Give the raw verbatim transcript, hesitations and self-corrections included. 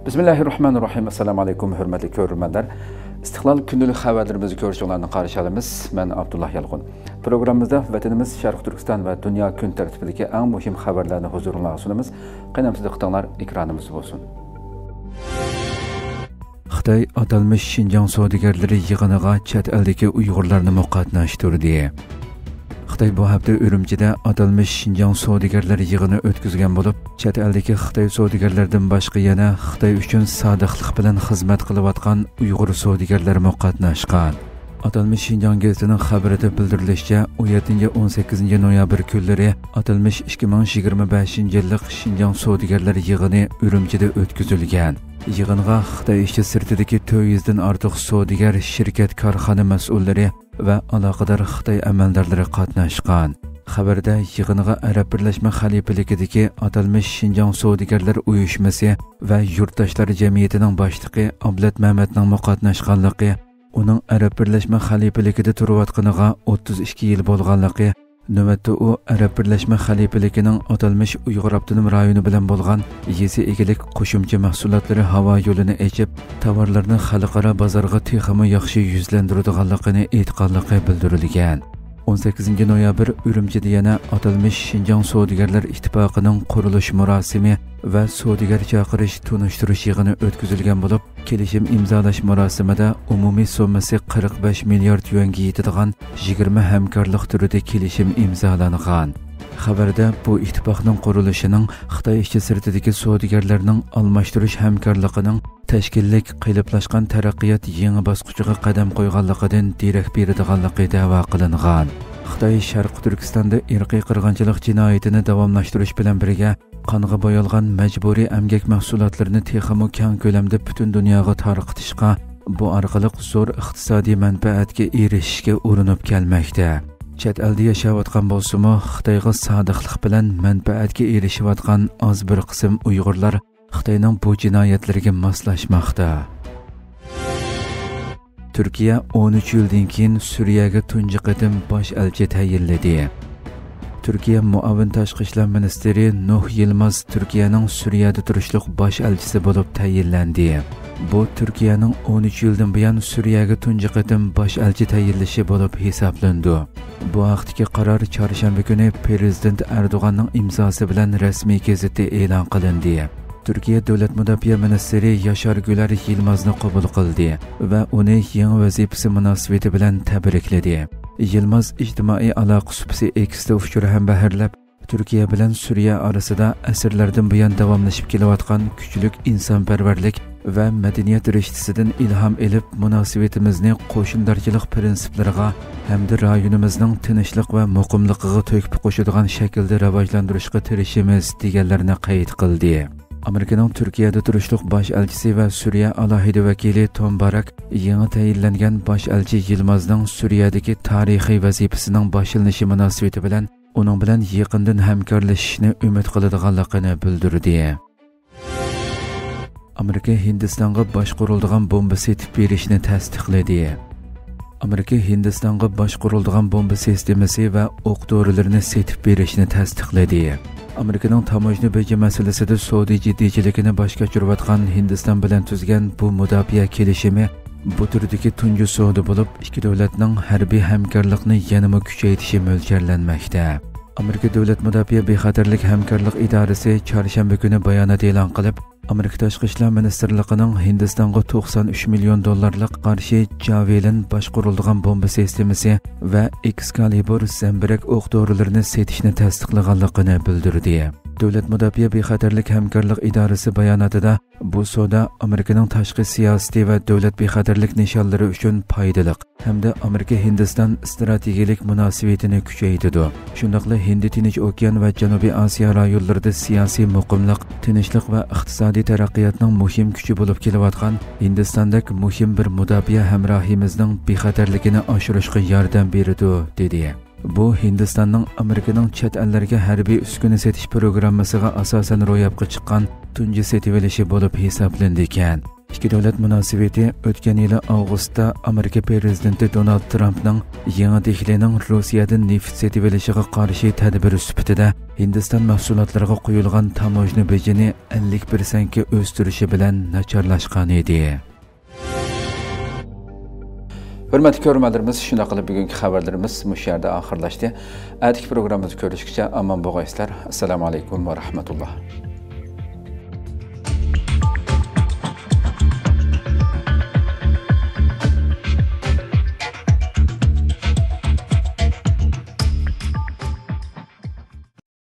بىسمىللاھىررەھمانىررەھىم. ئەسسالامۇ ئەلەيكۇم، ھۆرمەتلىك كۆرۈرمەنلەر. ئىستىقلال كۈندىلىك خەۋەرلىرىمىزنى كۆرۈشۈڭلارنى قارشى ئالىمىز. مەن ئابدۇللا يالقۇن. پروگراممىمىزدا ۋەتىنىمىز شەرقىي تۈركىستان ۋە دۇنيا كۈن تەرتىپىدىكى ئەڭ مۇھىم خەۋەرلەرنى ھۇزۇرۇڭلارغا سۇنىمىز. قېنى ئەمدى دىققىتىڭلار ئېكرانىمىزدا بولسۇن. خىتاي ئاتالمىش شىنجاڭ سودىگەرلىرى يىغىنىغا چەت ئەلدىكى ئۇيغۇرلارنىمۇ قاتناشتۇردى. خىتاي بۇ ھەپتە ئۈرۈمچىدە ئاتالمىش شىنجاڭ سودىگەرلەر يىغىنى ئۆتكۈزگەن بولۇپ، چەت ئەلدىكى خىتاي سودىگەرلىرىدىن باشقا يەنە خىتاي ئۈچۈن سادىقلىق بىلەن خىزمەت قىلىۋاتقان ئۇيغۇر سودىگەرلىرىمۇ قاتناشقان. ئاتالمىش شىنجاڭ گېزىتىنىڭ خەۋىرىدە بىلدۈرۈلۈشىچە، ئون يەتتىنچى، ئون سەككىزىنچى نويابىر كۈنلىرى ئاتالمىش ئىككى مىڭ يىگىرمە بەشىنچى يىللىق شىنجاڭ سودىگەرلەر يىغىنى ئۈرۈمچىدە ئۆتكۈزۈلگەن. يىغىنغا خىتاي ئىچى سىرتىدىكى تۆت يۈزدىن ئارتۇق سودىگەر، شىركەت، كارخانا مەسئۇللىرى ۋە ئالاقىدار خىتاي ئەمەلدارلىرى قاتناشقان. خەۋەردە يىغىنغا ئەرەب بىرلەشمە خەلىپىلىكىدىكى ئاتالمىش شىنجاڭ سودىگەرلەر ئۇيۇشمىسى ۋە يۇرتداشلار جەمئىيىتىنىڭ باشلىقى ئابلەت مەمەتنىڭمۇ قاتناشقانلىقى، ئۇنىڭ ئەرەب بىرلەشمە خەلىپىلىكىدە تۇرۇۋاتقىنىغا ئوتتۇز ئىككى يىل بولغانلىقى، نۆۋەتتە ئۇ ئەرەب بىرلەشمە خەلىپىلىكىنىڭ ئاتالمىش ئۇيغۇر ئاپتونوم رايونى بىلەن بولغان يېزا ئىگىلىك قوشۇمچە مەھسۇلاتلىرى ھاۋا يولىنى ئېچىپ، تاۋارلارنى خەلقئارا بازارغا تېخىمۇ ياخشى يۈزلەندۈرىدىغانلىقىنى ئېيتقانلىقى بىلدۈرۈلگەن. ئون سەككىزىنچى نويابىر ئۈرۈمچىدە يەنە ئاتالمىش شىنجاڭ سودىگەرلەر ئىتتىپاقىنىڭ قۇرۇلۇش مۇراسىمى ۋە سودىگەر چاقىرىش تونۇشتۇرۇش يىغىنى ئۆتكۈزۈلگەن بولۇپ، كېلىشىم ئىمزالاش مۇراسىمىدا ئومۇمىي سوممىسى قىرىق بەش مىليارد يۈەنگە يېتىدىغان يىگىرمە ھەمكارلىق تۈرىدە كېلىشىم ئىمزالانغان. خەۋەردە بۇ ئىتتىپاقنىڭ قۇرۇلۇشىنىڭ خىتاي ئىچى سىرتىدىكى سودىگەرلەرنىڭ ئالماشتۇرۇش ھەمكارلىقىنىڭ تەشكىللىك قېلىپلاشقان تەرەققىيات يېڭى باسقۇچىغا قەدەم قويغانلىقىدىن دېرەك بېرىدىغانلىقى دەۋا قىلىنغان. خىتاي شەرقىي تۈركىستاندا ئىرقىي قىرغىنچىلىق جىنايىتىنى داۋاملاشتۇرۇش بىلەن بىرگە، قانغا بويالغان مەجبۇرىي ئەمگەك مەھسۇلاتلىرىنى تېخىمۇ كەڭ كۆلەمدە پۈتۈن دۇنياغا تارقىتىشقا، بۇ ئارقىلىق زور ئىقتىسادىي مەنپەئەتكە ئېرىشىشكە ئۇرۇنۇپ كەلمەكتە. چەت ئەلدە ياشاۋاتقان بولسىمۇ، خىتايغا سادىقلىق بىلەن مەنپەئەتكە ئېرىشىۋاتقان ئاز بىر قىسىم ئۇيغۇرلار خىتاينىڭ بۇ جىنايەتلىرىگە ماسلاشماقتا. تۈركىيە ئون ئۈچ يىلدىن كېيىن سۈرىيەگە تۇنجى قېتىم باش ئەلچى تەيىنلىدى. تۈركىيە مۇئاۋىن تاشقى ئىشلار مىنىستىرى نۇھ يىلماز تۈركىيەنىڭ سۈرىيەدە تۇرۇشلۇق باش ئەلچىسى بولۇپ تەيىنلەندى. بۇ تۈركىيەنىڭ ئون ئۈچ يىلدىن بۇيان سۈرىيەگە تۇنجى قېتىم باش ئەلچى تەيىنلىشى بولۇپ ھېسابلىنىدۇ. بۇ ھەقتىكى قارار چارشەنبە كۈنى پىرېزىدېنت ئەردوغاننىڭ ئىمزاسى بىلەن رەسمىي گېزىتتە ئېلان قىلىندى. تۈركىيە دۆلەت مۇداپىئە مىنىستىرى ياشار گۈلەر يىلمازنى قوبۇل قىلدى ۋە ئۇنى يېڭى ۋەزىپىسى مۇناسىۋىتى بىلەن تەبرىكلىدى. يىلماز ئىجتىمائىي ئالاقە سۇپىسى ئېكستا ئۇچۇر ھەمبەھىرلەپ، تۈركىيە بىلەن سۈرىيە ئارىسىدا ئەسىرلەردىن بۇيان داۋاملىشىپ كېلىۋاتقان كۈچلۈك ئىنسانپەرۋەرلىك ۋە مەدەنىيەت رىشتىسىدىن ئىلھام ئېلىپ، مۇناسىۋىتىمىزنى قوشنىدارچىلىق پىرىنسىپلىرىغا ھەمدە رايونىمىزنىڭ تىنچلىق ۋە مۇقىملىقىغا تۆھپە قوشىدىغان شەكىلدە راۋاجلاندۇرۇشقا تىرىشىمىز، دېگەنلەرنى قەيت قىلدى. ئامېرىكىنىڭ تۈركىيەدە تۇرۇشلۇق باش ئەلچىسى ۋە سۈرىيە ئالاھىدە ۋەكىلى توم باراك يېڭى تەيىنلەنگەن باش ئەلچى يىلمازنىڭ سۈرىيەدىكى تارىخىي ۋەزىپىسىنىڭ باشلىنىشى مۇناسىۋىتى بىلەن ئۇنىڭ بىلەن يېقىندىن ھەمكارلىشىشنى ئۈمىد قىلىدىغانلىقىنى بىلدۈردى. ئامېرىكا ھىندىستانغا باشقۇرۇلىدىغان بومبا سېتىپ بېرىشنى تەستىقلىدى. ئامېرىكا ھىندىستانغا باشقۇرۇلىدىغان بومبا سىستېمىسى ۋە ئوق دورىلىرىنى سېتىپ بېرىشنى تەستىقلىدى. ئامېرىكىنىڭ تاموژنا بېجى مەسىلىسىدە سودا جىددىيچىلىكىنى باش كەچۈرۈۋاتقان ھىندىستان بىلەن تۈزگەن بۇ مۇداپىئە كېلىشىمى بۇ تۈردىكى تۇنجى سودا بولۇپ، ئىككى دۆلەتنىڭ ھەربىي ھەمكارلىقنى يەنىمۇ كۈچەيتىشى مۆلچەرلەنمەكتە. ئامېرىكا دۆلەت مۇداپىئە بىخەتەرلىك ھەمكارلىق ئىدارىسى چارشەنبە كۈنى بايانات ئېلان قىلىپ، ئامېرىكا تاشقى ئىشلار مىنىستىرلىقىنىڭ ھىندىستانغا توقسان ئۈچ مىليون دوللارلىق قارشى جاۋېلىن باشقۇرۇلىدىغان بومبا سىستېمىسى ۋە ئېكسكالىبۇر زەمبىرەك ئوق دورىلىرىنى سېتىشنى تەستىقلىغانلىقىنى بىلدۈردى. دۆلەت مۇداپىئە بىخەتەرلىك ھەمكارلىق ئىدارىسى باياناتىدا، بۇ سودا ئامېرىكىنىڭ تاشقى سىياسىتى ۋە دۆلەت بىخەتەرلىك نىشانلىرى ئۈچۈن پايدىلىق ھەمدە ئامېرىكا ھىندىستان ئىستراتېگىيەلىك مۇناسىۋىتىنى كۈچەيتىدۇ. شۇنداقلا ھىندى تىنچ ئوكيان ۋە جەنۇبىي ئاسىيا رايونلىرىدا سىياسىي مۇقىملىق، تىنچلىق ۋە ئىقتىسادىي تەرەققىياتنىڭ مۇھىم كۈچى بولۇپ كېلىۋاتقان ھىندىستاندەك مۇھىم بىر مۇداپىئە ھەمراھىمىزنىڭ بىخەتەرلىكىنى ئاشۇرۇشقا ياردەم بېرىدۇ، دېدى. بۇ ھىندىستاننىڭ ئامېرىكىنىڭ چەت ئەللەرگە ھەربىي ئۈسكۈنە سېتىش پروگراممىسىغا ئاساسەن روياپقا چىققان تۇنجى سېتىۋېلىشى بولۇپ ھېسابلىنىدىكەن. ئىككى دۆلەت مۇناسىۋىتى ئۆتكەن يىلى ئاۋغۇستتا ئامېرىكا پىرېزىدېنتى دونالد ترامپنىڭ يېڭى دېھلىنىڭ روسىيەدىن نېفىت سېتىۋېلىشىغا قارشى تەدبىرى سۈپىتىدە ھىندىستان مەھسۇلاتلىرىغا قويۇلغان تاموژنا بېجىنى ئەللىك پىرسەنتكە ئۆستۈرۈشى بىلەن ناچارلاشقان ئىدى. ھۆرمەتلىك كۆرۈرمەنلىرىمىز، شۇنداق قىلىپ بۈگۈنكى خەۋەرلىرىمىز مۇشۇ يەردە ئاخىرلاشتى. ئەتىكى پروگراممىمىزدا كۆرۈشكىچە ئامان بولغايسىلەر. ئەسسالامۇ ئەلەيكۇم ۋە رەھمەتۇللا.